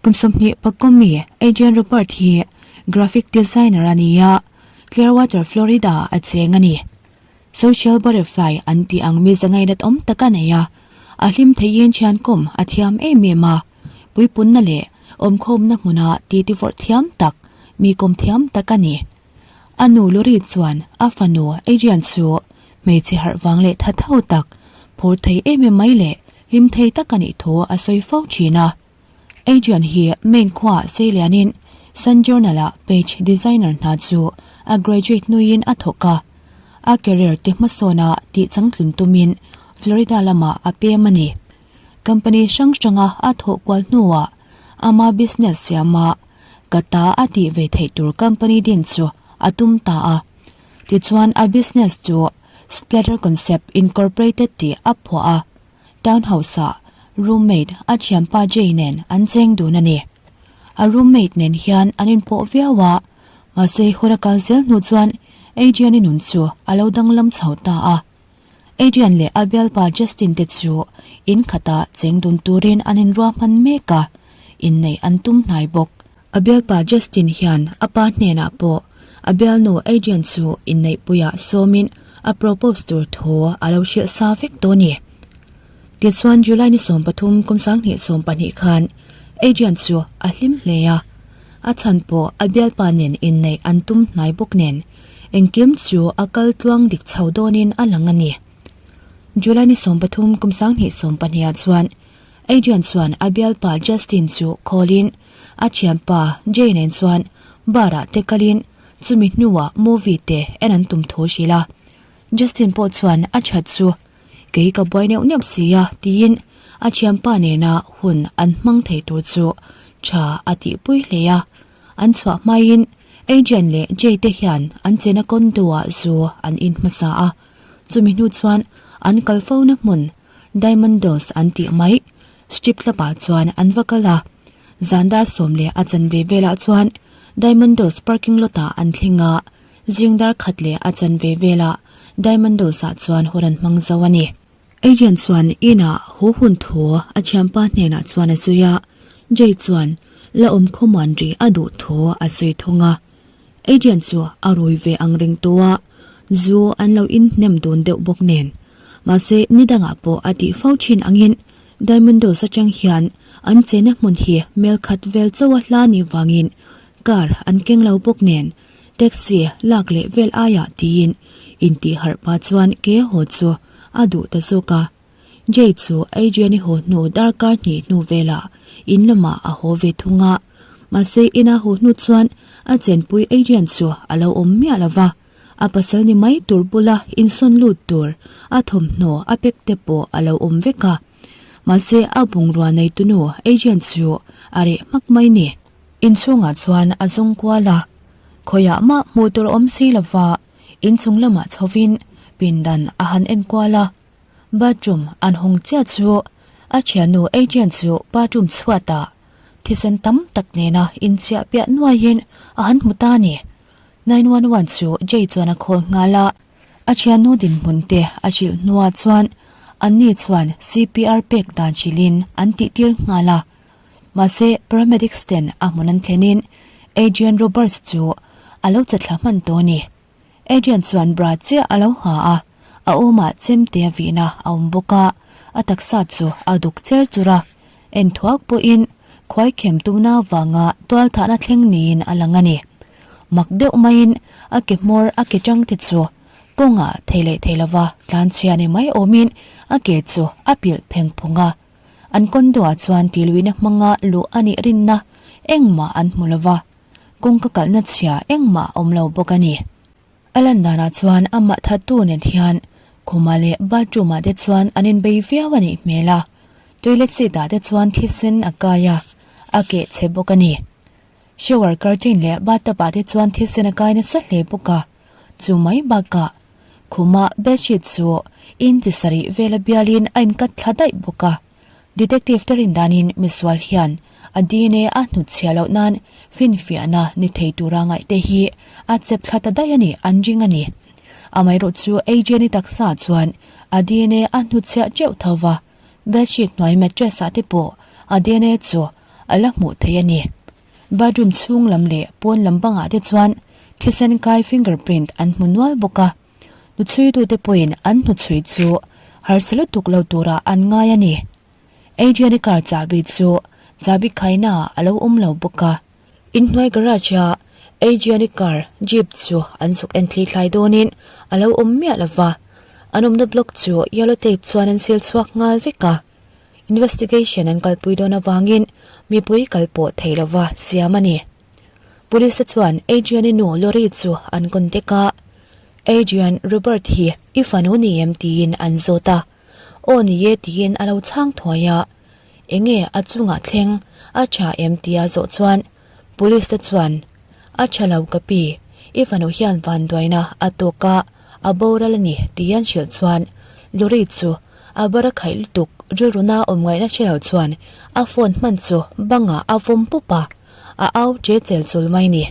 Kum 20 pakawmi Adrian Rupert hi graphic designer a ni a, Clearwater, Florida a cheng a ni. Social butterfly an tih ang mi zangainat awm tak a nei a, a hlim theihin thian kum a thiam em em a, puipunna leh awmkhawmna hmuna titi vawrh thiam tak, mi kawm thiam tak a ni. A nu Lori chuan a fanu Adrian chu hmeichhe harh vang leh tha tho tak, phur thei em em mai leh hlim thei tak a nih thu a sawi fo thin a. Adrian hi Maine khuaah sei lianin Sun Journal-ah page designer hna chu a graduate hnuin a thawk a. A career te hmasawna tih changtlun tumin Florida lamah a pem a ni. Company hrang hranga a thawh kual hnuah ama business siama ka ta a tih ve theih tur company din chu a tum ta a. Tichuan a business chu Splatter Concept Incorporated tih a phuah a. Townhouse-ah roommate a thianpa Jay nen an cheng dun a ni. A roommate nen hian an inpawh viau a, mahse hun a kal zel hnu chuan Adrian-i nun chu a lo danglam chho ta a. Adrian leh a bialpa Justin te chu in khatah cheng dun turin an inruahman mek a, inneih an tum hnai bawk. A bialpa Justin hian a pa hnenah pawh a bialnu Adrian chu inneihpuiah sawmin a propose tur thu a lo hrilh sa vek tawh a ni. Tichuan July ni 13 kum 2012 khan Adrian chu a hlim hle a, a chhan pawh a bialpa nen inneih an tum hnai bawk nen engkim chu a kal tluang dik chho dawnin a lang a ni. July ni 13 kum 2012 ah chuan Adrian chuan a bialpa Justin chu call in a thianpa Jay nen chuan bar ah te kalin chumi hnuah movie te en an tum thu hrilh a. Justin pawh chuan a that chu kei ka buai neuh neuh si a tiin a thianpa nena hun an hmang thei tur chu tha a tihpui hle a. An chhuah hmain Adrian leh Jay te hian an chena condo ah zu an in hmasa a, chumi hnu chuan an kal fo na hmun Diamond Dolls an tih mai. Strip club ah chuan an va kal a, zan dar sawm leh a chanve velah chuan Diamond Dolls parking lot ah an thleng a, zing dar khat leh a chanve velah Diamond Dolls ah chuan hun an hmang zo a ni. Adrian chuan inah haw hun thu a thianpa hnenah chuan a sawi a, Jay chuan la awm khawmuan rih a duh thu a sawi thung a. Adrian chu a rui ve ang reng tawh a, zu an lo in hnem dun deuh bawk nen. Mahse, ni dangah pawh a tih fo thin angin Diamond Dolls atang hian an chena hmun hi mel khat vel chauha hla ni vangin car an keng lo bawk nen taxi lak leh vel aiah tiin intih harh pah chuan ke haw chu a duh ta zawk a. Jay chu Adrian-i haw hnu darkar hnih hnu velah in lamah a haw ve thung a, mahse ina haw hnu chuan a chenpui Adrian chu a lo awm miah lo va, a pasal ni mai tur bula insawn lut tur a thawmhnaw a pek te pawh a lo awm vek a, mahse a bungrua neitunu Adrian chu a reh hmak mai ni. Inchhungah chuan a zawng kual a, khawiah mah hmuh tur a awm si lo va, inchung lamah chhovin pindan a han enkual a. Bathroom an hawng chiah chu a thiannu Adrian chu bathroom chhuatah thisen tam tak nena inchiah piah nuaiin a han hmu ta a ni. 911 chu Jay chuan a call nghal a, a thiannu dinhmun te a hrilh hnuah chuan anni chuan CPR pek dan hrilhin an tihtir nghal a. Mahse paramedics ten a hmun an thlenin Adrian Roberts chu a lo chatthla hman tawh a ni. Adrian chuan bra chiah a lo ha a, a awmah chemte a vihna a awm bawk a, a taksa chu a duk cher chur a, en thuak pawhin khuai khem tumna vanga tualthahna thleng niin a lang a ni. Mak deuh maiin a ke hmawr a ke chang te chu kawngah thei leh thei lova tlanchhia ni mai awmin a ke chu a pilh pheng phung a, an condo ah chuan tiluihna hmanga luh a nih rinna engmah an hmu lova. Kawngka kalhna chhia engmah a awm lo bawk a ni. A lan danah chuan amah thattu nen hian khumah leh bathroom ah te chuan an inbei viau a nih hmel a, toilet seat ah te chuan thisen a kai a, a keh chhe bawk a ni. Shower curtain leh bathtub ah te chuan thisen a kai nasa hle bawk a, chu mai bakah khuma bedsheet chu inchi sarih vela bialin a inkat thla daih bawk a. Detective te rin danin misual hian a DNA a hnutchhiah loh nan finfiahna ni thei tura ngaihte hi a chep thla ta daih a ni an ring a ni. Amaherawh chu Adrian-i taksa chuan a DNA a hnutchhiah teuh tho va, bedsheet hnuai mattress ah te pawh a DNA chu a la hmuh theih a ni. Bathroom chhung lam leh pawn lam bangah te chuan thisen kai finger print an hmu nual bawk a. Hnuchhuitute pawhin an hnuchhui chu harsa lutuk lo turah an ngai a ni. Adrian-i car chahbi chu chahbi khaina ah a lo awm lo bawk a. Inhnuai garage-a Adrian-i car jeep chu an zuk en thli thlai dawnin a lo awm miah lo va. An awmna block chu yellow tape chuan an seal chhuak nghal vek a. Investigation an kalpui dawn avangin mipui kal pawh thei lova siam a ni. Police te chuan Adrian-i nu Lori chu an contact a, Adrian, Robert hi i fanu ni em tiin an zawt a. Aw ni e tiin a lo chhang thuai a, enge a chungah thleng a tha em tia zawh chuan Police te chuan A tha lo ka pi, i fanu hian vanduaina a tawk a, a boral a ni tia an hrilh chuan Lori chu a bar a khaih lutuk rilruna awm ngaihna hre lo chuan a phone hman chu bangah a vawm pup a, a au che chel chul mai ni.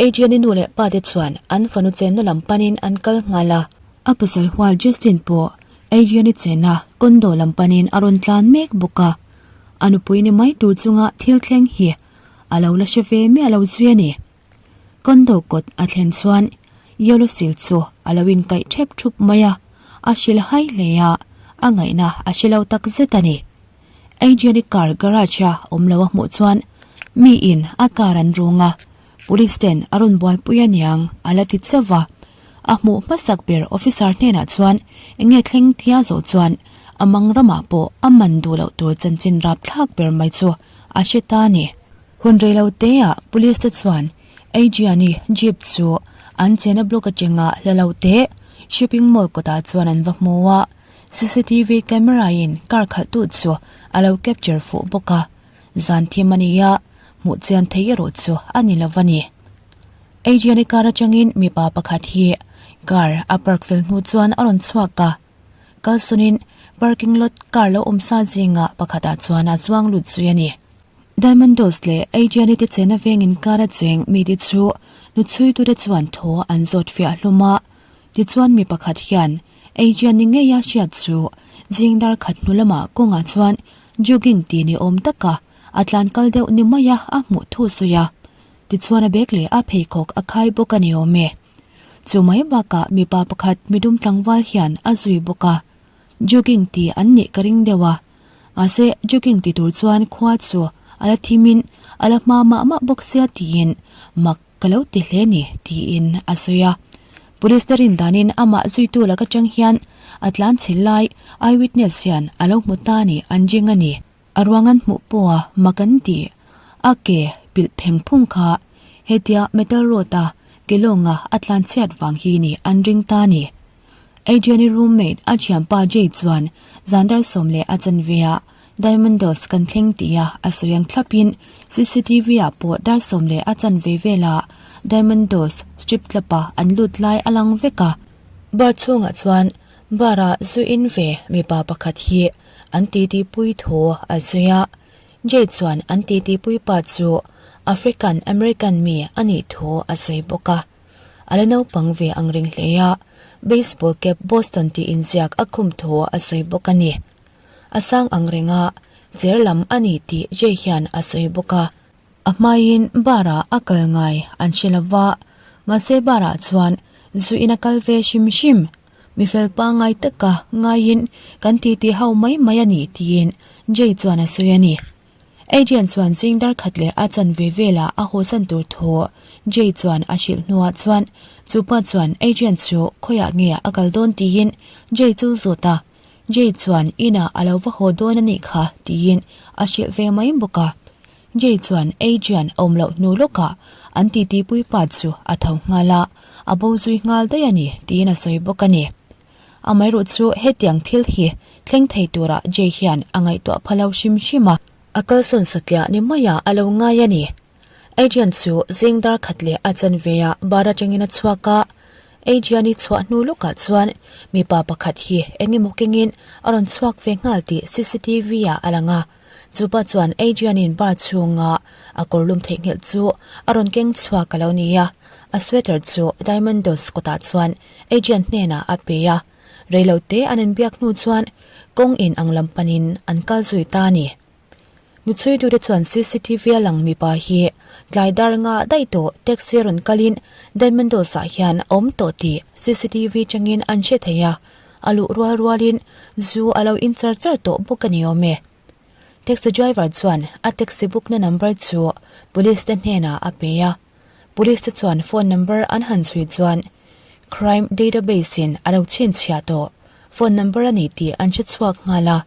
Adrian-i nu leh pa te chuan an fanu chenna lam panin an kal nghal a. A pasal hual Justin pawh Adrian-i chenna condo lam panin a rawn tlan mek bawk a. A nupui ni mai tur chunga thil thleng hi a lo la hre ve miah lo zui a ni. Condo kawt a thlen chuan yellow sil chu a lo inkaih thep thup mai a, a hrilh hai hle a, a ngaihna a hre lo tak zet a ni. Adrian-i car garage a awm lo a hmuh chuan mi in a car an rung a, police ten a rawn buaipui aniang a la ti chauh va. A hmuh hmasak ber officer hnenah chuan enge thleng tia zawh chuan a mang ramah pawh a man duh loh tur chanchin rapthlak ber mai chu a hre ta a ni. Hun rei lo te ah police te chuan Adrian-i jeep chu an chena block atanga hla lo te shopping mall kawtah chuan an va hmu a. Cctv camera in car khalhtu chu a lo capture fuh bawk a, zan thim a ni a, hmuh chian thei erawh chu a ni lo a ni. Adrian-i car atangin mipa pakhat hi car a park fel hnu chuan a rawn chhuak a, kalsawnin parking lot car lo awm sa zinga pakhatah chuan a chuang lut zui a ni. Diamondos leh Adrian-i te chena vengin car a cheng mite chu hnuchhuitute chuan thaw an zawt fiah hlawm a, Tichuan mi pakhat hian Adrian ni ngeia hriat chu zing dar khat hnu lamah kawngah chuan jogging ti ni awm taka a tlan kal deuh ni maia a hmuh thu sawi a. Tichuan a bag leh a pheikhawk a khai bawk a ni awm e. Chu mai bakah mipa pakhat midum tlangval hian a zui bawk a. Jogging ti an nih ka ring deuh a. Mahse jogging ti tur chuan khua chu a la thimin a la hma mah mah bawk sia tiin mak Ka lo ti hle ni, tiin a sawi a. Police te rin danin amah zuitu laka tang hian a tlan chhe lai eyewitness hian a lo hmu ta ni an ring a ni. A ruang an hmuh pawha mak an ti. A ke pilh pheng phung kha hetia metal road a ke lawnga a tlan chhiat vang hi ni an ring ta ni. Adrian-i roommate a thianpa Jay chuan zan dar 10 leh a chanve ah Diamondos kan thleng tih a a sawi ang thlapin cctv ah pawh dar 10 leh a chanve velah Diamondos strip club ah an lut lai a lang vek a. Bar chhungah chuan bar ah zu in ve mipa pakhat hi an titi pui thu a zui a. Jay chuan an titi pui pa chu African American mi a nih thu a sawi bawk a. A la naupang ve ang reng hle a, baseball cap Boston tih inziak a khum thu a sawi bawk a ni. A sang ang reng a, cher lam a ni tih Jay hian a sawi bawk a. A hmaiin bar ah a kal ngai an hre lo va, mahse bar ah chuan zu in a kal ve hrim hrim. Mi fel pangngai taka ngaiin kan titi ho mai mai a ni tiin Jay chuan a sawi a ni. Adrian chuan zing dar khat leh a chanve velah a hawsan tur thu Jay chuan a hrilh hnuah chuan chupa chuan Adrian chu khawiah nge a kal dawn tiin Jay chu zawt a, Jay chuan inah a lo va haw dawn a nih kha tiin a hrilh ve mai bawk a. Jay chuan Adrian awm loh hnu lawkah an titi puipa chu a tho nghal a, a bo zui nghal daih a ni tiin a sawi bawk a ni. Amaherawh chu hetiang thil hi thleng thei turah Jay hian a ngaihtuah pha lo hrim hrim a. A kalsawn satliah ni maiah a lo ngai a ni. Adrian chu zing dar khat leh a chanve ah bar atangin a chhuak a. Adrian-i chhuah hnu lawkah chuan mipa pakhat hi eng emaw kengin a rawn chhuak ve nghal tih cctv ah a lang a. Chupa chuan Adrian-in bar chhunga a kawrlum theihnghilh chu a rawn keng chhuak a lo ni a. A sweater chu Diamondos kawtah chuan Adrian hnenah a pe a, reilote an inbiak hnu chuan kawng in ang lam panin an kal zui ta a ni. Nuchhuitute chuan cctv a lang mipa hi tlai dar nga daih tawh taxi rawn kalin Diamond Dolls ah hian a awm tawh tih cctv changin an hre thei a, a luh rual rualin zu a lo in char char tawh bawk a ni awm e. Taxi driver chuan a taxi book na number chu police te hnenah a pe a, police te chuan phone number an han chhui chuan crime database in a lo chhinchhiah tawh phone number a ni tih an hre chhuak nghal a.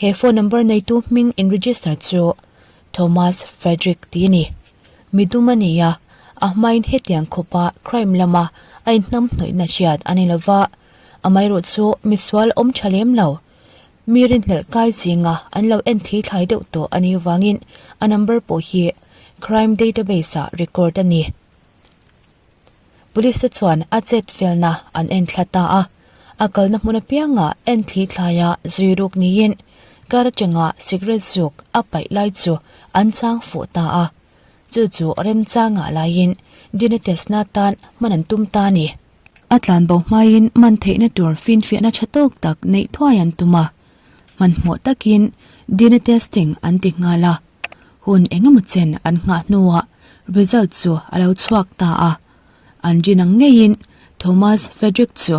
He phone number neitu hming in register chu Thomas Frederick tih a ni. Midum a ni a, a hmain hetiang khawpa crime lama a inhnamhnawihna hriat a ni lova, amaherawh chu misual awm tha lem lo. Mi rinhlelh kai zinga an lo en thli thlai deuh tawh a nih vangin a number pawh hi crime database ah record a ni. Police te chuan a chet felna an en thla ta a, a kalna hmun apianga en thli thlaia zui ruk niin kar atanga cigarette zuk a paih lai chu an chang fuh ta a, chu chu remchangah laiin dna test na tan hman an tum ta a ni. A tlanbo hmain man theihna tur finfiahna tha tawk tak neih thuai an tum a, hmanhmawh takin dna testing an ti nghal a. Hun engemaw chen an nghah hnuah result chu a lo chhuak ta a, an rin ang ngeiin Thomas Frederick chu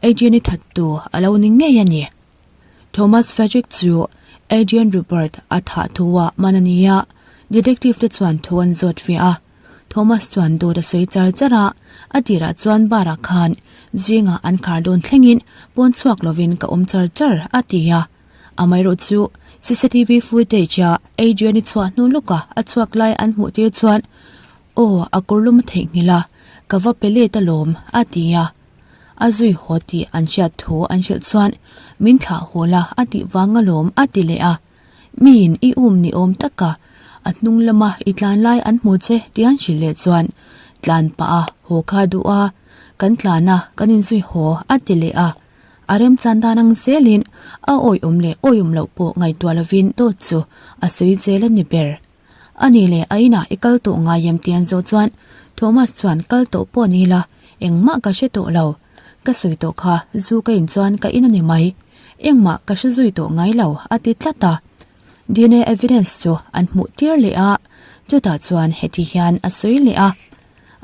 Adrian-i thattu a lo ni ngei a ni. Thomas Frederick chu Adrian Rupert a thah thuah man a ni a, detective te chuan thu an zawt ve a. Thomas chuan dawt a sawi char char a, a tirah chuan bar ah khan zingah an khar dawn thlengin pawn chhuak lovin ka awm char char a ti a. Amaherawh chu cctv footage a Adrian-i chhuah hnu lawka a chhuak lai an hmuh tir chuan Aw a kawrlum a theihnghilh a, ka va pe let alawm a ti a. A zui haw tih an hriat thu an hrilh chuan min thlah haw la a tih vang alawm a ti leh a. Miin i um ni awm taka a hnung lama i tlan lai an hmu che tih an hrilh leh chuan tlan pah a haw kha duh a, kan tlan a kan inzui haw a ti leh a. A remchan dan ang zelin a awiawm leh awiawm loh pawh ngaihtuah lovin dawt chu a sawi zel a ni ber. A ni leh a inah i kal tawh ngai em tih an zawh chuan Thomas chuan kal tawh pawh ni la, engmah ka hre tawh lo. Ka sawi tawh kha zu ka in chuan ka in a ni mai. Engmah ka hre zui tawh ngai lo a ti tlat a. Dna evidence chu an hmuh tir leh a, chutah chuan heti hian a sawi leh a,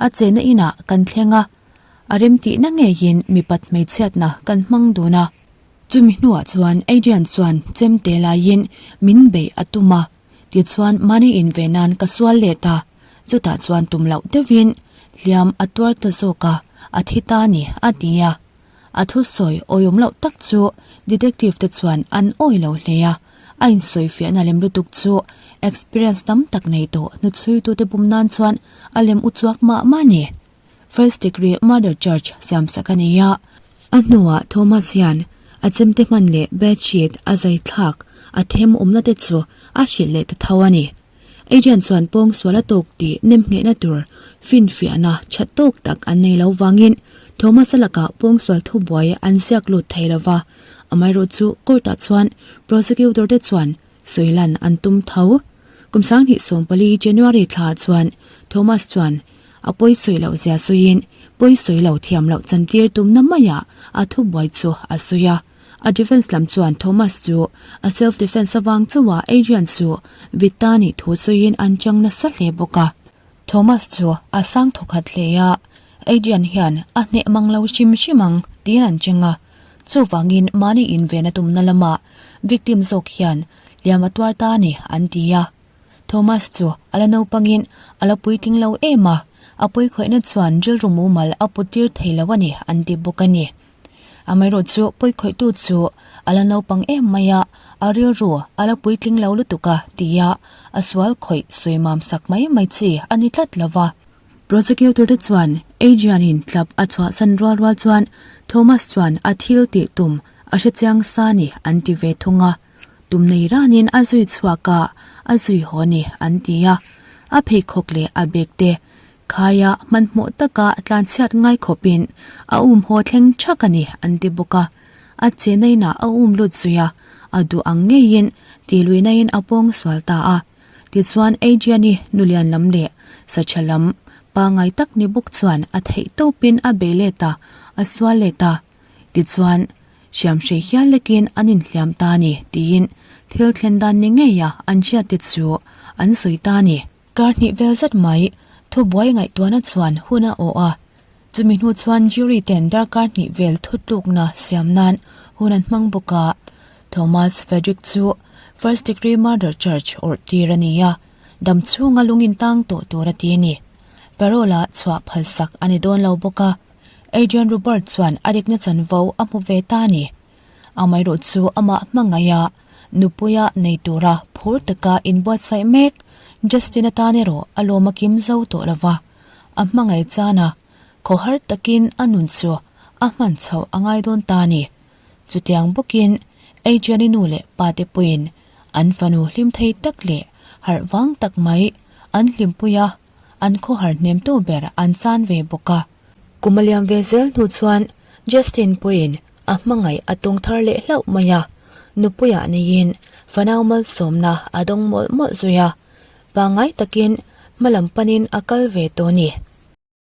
A chenna inah kan thleng a, A remtihna ngeiin mipat hmeichhiatna kan hmang dun a. Chumi hnuah chuan Adrian chuan chemte laiin min beih a tum a, tichuan mahni inve nan ka sual let a, chutah chuan tum loh deuhin hliam a tuar ta zawk a, a thi ta a ni, a ti a. A thusawi awihawm loh tak chu detective te chuan an awih lo hle a, a insawifiahna lem lutuk chu experience tam tak nei tawh hnuchhuitute bum nan chuan a lem uchuak mah mah a ni. First degree murder charge siamsak a ni a. A hnuah Thomas hian a chemte hman leh bed sheet a zai thlak a them awmna te chu a hrilh leh ta tho a ni. Adrian chuan pawngsual a tawk tih nemnghehna tur finfiahna tha tawk tak an nei lo vangin Thomas-a lakah pawngsual thubuai an ziak lut thei lo va, amaherawhchu chu court-ah chuan prosecutor te chuan Sawilan an tum tho. Kum 2014 January thla chuan Thomas chuan a pawi sawi loh zia sawiin pawi sawi lo thiam loh chantir tumna maiah a thubuai chu a sawi a. A defence lam chuan Thomas chu a self defence avang chauha Adrian chu vit ta nih thu sawiin an chang nasa hle bawk a. Thomas chu a sang thawkhat hle a, Adrian hian a hneh mang lo hrim hrim ang tiin an cheng a. Chuvangin mahni inven a tumna lamah victim zawk hian hliam a tuar ta a ni an ti a. Thomas chu a la naupangin a la puitling lo em a, a pawikhawihna chuan rilru mumal a put tir thei lo a ni an ti bawk a ni. Amaherawh chu pawikhawihtu chu a la naupang em mai a, a rilru a la puitling lo lutuk a tia a sual khawih sawi mam sak mai mai chi a ni tlat lo va. Prosecutor te chuan Adrian-in tlap a chhuahsan rual rual chuan Thomas chuan a thil tih tum a hre chiang sa ni an ti ve thung a, tum nei ranin a zui chhuak a, a zui haw ni an ti a. A pheikhawk leh a bag te khaia hmanhmawh taka tlanchhiat ngai khawpin a um haw thleng thak a ni an ti bawk a. A chena inah a um lut zui a, a duh ang ngeiin tihluihnain a pawng sual ta a. Tichuan Adrian-i nulian lam leh sacha lam pangai tak ni bawk chuan a theih tawpin a bei let a, a sual let a. Tichuan, hriamhrei hial lekin an inhliam ta a ni, tiin. Thil thlen dan ni ngeia an hriat te chu an sawi ta a ni. Kar hnih vel zet mai thubuai ngaihtuahna chuan hun a awh a, chumi hnu chuan jury ten darkar hnih vel thutlukna siam nan hun an hmang bawk a. Thomas Frederick chu first degree murder charge awrh tir a ni a, dam chhunga lungin tang tawh tur a ti a ni. Parole a chhuah phalsak a ni dawn lo bawk a, Adrian Rupert chuan a dikna chanvo a hmu ve ta a ni. Amaherawh chu amah hmangaih a, nupuia nei tura phur taka inbuatsaih mek Justin atan erawh a lawm a kim zo tawh lo va, a hmangaih chan a, khawhar takin a nun chu a hman chhoh a ngai dawn ta a ni. Chutiang bawkin Adrian-i nu leh pa te pawhin an fanu hlim thei tak leh harh vang tak mai an hlimpui a, an khawhar hnemtu ber an chan ve bawk a. Kum a liam ve zel hnu chuan Justin pawhin a hmangaih a tawng thar leh hlauh mai a, nupuiah neiin fanau malsawmna a dawng mawlh mawlh zui a, pangngai takin hmalam panin a kal ve tawh a ni.